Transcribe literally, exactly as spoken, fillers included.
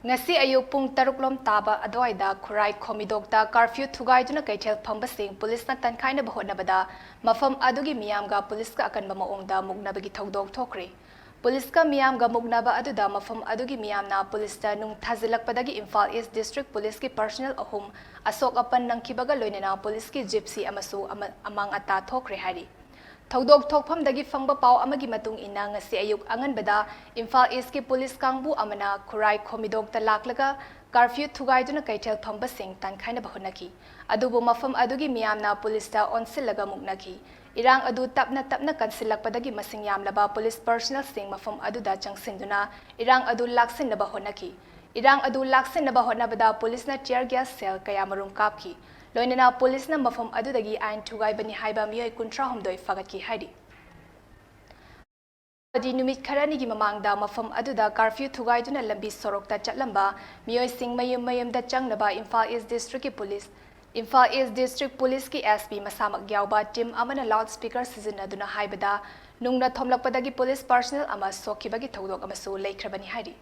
ꯉꯁꯤ ꯑꯌꯨꯛ ꯄꯨꯡ ꯇꯔꯨꯛ ꯂꯣꯝ ꯇꯥꯕ ꯑꯗꯨꯋꯥꯏꯗ ꯈꯨꯔꯥꯏ ꯈꯣꯃꯤꯗꯣꯛꯇ ꯀꯥꯔꯐ꯭ꯌꯨ ꯊꯨꯒꯥꯏꯗꯨꯅ ꯀꯩꯊꯦꯜ ꯐꯝꯕꯁꯤꯡ ꯄꯨꯂꯤꯁꯅ ꯇꯟꯈꯥꯏꯅꯕ ꯍꯣꯠꯅꯕꯗ ꯃꯐꯝ ꯑꯗꯨꯒꯤ ꯃꯤꯌꯥꯝꯒ ꯄꯨꯂꯤꯁꯀ ꯑꯀꯟꯕ ꯃꯑꯣꯡꯗ ꯃꯨꯛꯅꯕꯒꯤ ꯊꯧꯗꯣꯛ ꯊꯣꯛꯈ꯭ꯔꯦ꯫ ꯄꯨꯂꯤꯁꯀ ꯃꯤꯌꯥꯝꯒ ꯃꯨꯛꯅꯕ ꯑꯗꯨꯗ ꯃꯐꯝ ꯑꯗꯨꯒꯤ ꯃꯤꯌꯥꯝꯅ ꯄꯨꯂꯤꯁꯇ ꯅꯨꯡ ꯊꯥꯖꯤꯜꯂꯛꯄꯗꯒꯤ ꯏꯝꯐꯥꯜ ꯏꯁ ꯗꯤꯁꯇ꯭ꯔꯤꯛ ꯄꯨꯂꯤꯁꯀꯤ ꯄꯔꯁꯅꯦꯜ ꯑꯍꯨꯝ ꯑꯁꯣꯛ ꯑꯄꯟ ꯅꯪꯈꯤꯕꯒ ꯂꯣꯏꯅꯅ ꯄꯨꯂꯤꯁꯀꯤ ꯖꯤꯞꯁꯤ ꯑꯃꯁꯨ ꯑꯃ-, ꯑꯃꯥꯡ ꯑꯇꯥ ꯊꯣꯛꯈ꯭ꯔꯦ ꯍꯥꯏꯔꯤ꯫ ꯊꯧꯗꯣꯛ ꯊꯣꯛꯐꯝꯗꯒꯤ ꯐꯪꯕ ꯄꯥꯎ ꯑꯃꯒꯤ ꯃꯇꯨꯡ ꯏꯟꯅ, ꯉꯁꯤ ꯑꯌꯨꯛ ꯑꯉꯟꯕꯗ ꯏꯝꯐꯥꯜ ꯏꯁꯀꯤ ꯄꯨꯂꯤꯁ ꯀꯥꯡꯕꯨ ꯑꯃꯅ ꯈꯨꯔꯥꯏ ꯈꯣꯃꯤꯗꯣꯛꯇ ꯂꯥꯛꯂꯒ ꯀꯥꯔꯐ꯭ꯌꯨ ꯊꯨꯒꯥꯏꯗꯨꯅ ꯀꯩꯊꯦꯜ ꯐꯝꯕꯁꯤꯡ ꯇꯥꯟꯈꯥꯏꯅꯕ ꯍꯣꯠꯅꯈꯤ꯫ ꯑꯗꯨꯕꯨ ꯃꯐꯝ ꯑꯗꯨꯒꯤ ꯃꯤꯌꯥꯝꯅ ꯄꯨꯂꯤꯁꯇ ꯑꯣꯟꯁꯤꯜꯂꯒ ꯃꯨꯛꯅꯈꯤ꯫ ꯏꯔꯥꯡ ꯑꯗꯨ ꯇꯞꯅ ꯇꯞꯅ ꯀꯟꯁꯤꯜꯂꯛꯄꯗꯒꯤ ꯃꯁꯤꯡ ꯌꯥꯝꯂꯕ ꯄꯨꯂꯤꯁ ꯄꯔꯁꯅꯦꯜꯁꯤꯡ ꯃꯐꯝ ꯑꯗꯨꯗ ꯆꯪꯁꯤꯟꯗꯨꯅ ꯏꯔꯥꯡ ꯑꯗꯨ ꯂꯥꯛꯁꯤꯟꯅꯕ ꯍꯣꯠꯅꯈꯤ꯫ ꯏꯔꯥꯡ ꯑꯗꯨ ꯂꯥꯛꯁꯤꯟꯅꯕ ꯍꯣꯠꯅꯕꯗ ꯄꯨꯂꯤꯁꯅ tear gas shell ꯀꯌꯥꯃꯔꯨꯝ ꯀꯥꯞꯈꯤ꯫ ꯂꯣꯏꯅꯅ ꯄꯨꯂꯤꯁꯅ ꯃꯐꯝ ꯑꯗꯨꯗꯒꯤ ꯑꯥꯏꯟ ꯊꯨꯒꯥꯏꯕꯅꯤ ꯍꯥꯏꯕ ꯃꯤꯑꯣꯏ ꯀꯨꯟꯊ꯭ꯔꯥ ꯍꯨꯝꯗꯣꯏ ꯐꯥꯒꯠꯈꯤ ꯍꯥꯏꯔꯤ꯫ ꯅꯨꯃꯤꯠ ꯈꯔꯅꯤꯒꯤ ꯃꯃꯥꯡꯗ ꯃꯐꯝ ꯑꯗꯨꯗ ꯀꯥꯔꯐ꯭ꯌꯨ ꯊꯨꯒꯥꯏꯗꯨꯅ ꯂꯝꯕꯤ ꯁꯣꯔꯣꯛꯇ ꯆꯠꯂꯝꯕ ꯃꯤꯑꯣꯏꯁꯤꯡ ꯃꯌꯨꯝ ꯃꯌꯨꯝꯗ ꯆꯪꯅꯕ ꯏꯝꯐꯥꯜ ꯏꯁ ꯗꯤꯁꯇ꯭ꯔꯤꯛꯀꯤ ꯄꯨꯂꯤꯁ, ꯏꯝꯐꯥꯜ ꯏꯁ ꯗꯤꯁꯇ꯭ꯔꯤꯛ ꯄꯨꯂꯤꯁꯀꯤ ꯑꯦꯁ ꯄꯤ ꯃꯁꯥꯃꯛ ꯌꯥꯎꯕ ꯇꯤꯝ ꯑꯃꯅ ꯂꯥꯎꯗ ꯁ꯭ꯄꯤꯀꯔ ꯁꯤꯖꯤꯟꯅꯗꯨꯅ ꯍꯥꯏꯕꯗ, ꯅꯨꯡꯅ ꯊꯣꯝꯂꯛꯄꯗꯒꯤ ꯄꯨꯂꯤꯁ ꯄꯔꯁꯅꯦꯜ ꯑꯃ ꯁꯣꯛꯈꯤꯕꯒꯤ ꯊꯧꯗꯣꯛ ꯑꯃꯁꯨ ꯂꯩꯈ꯭ꯔꯕꯅꯤ ꯍꯥꯏꯔꯤ꯫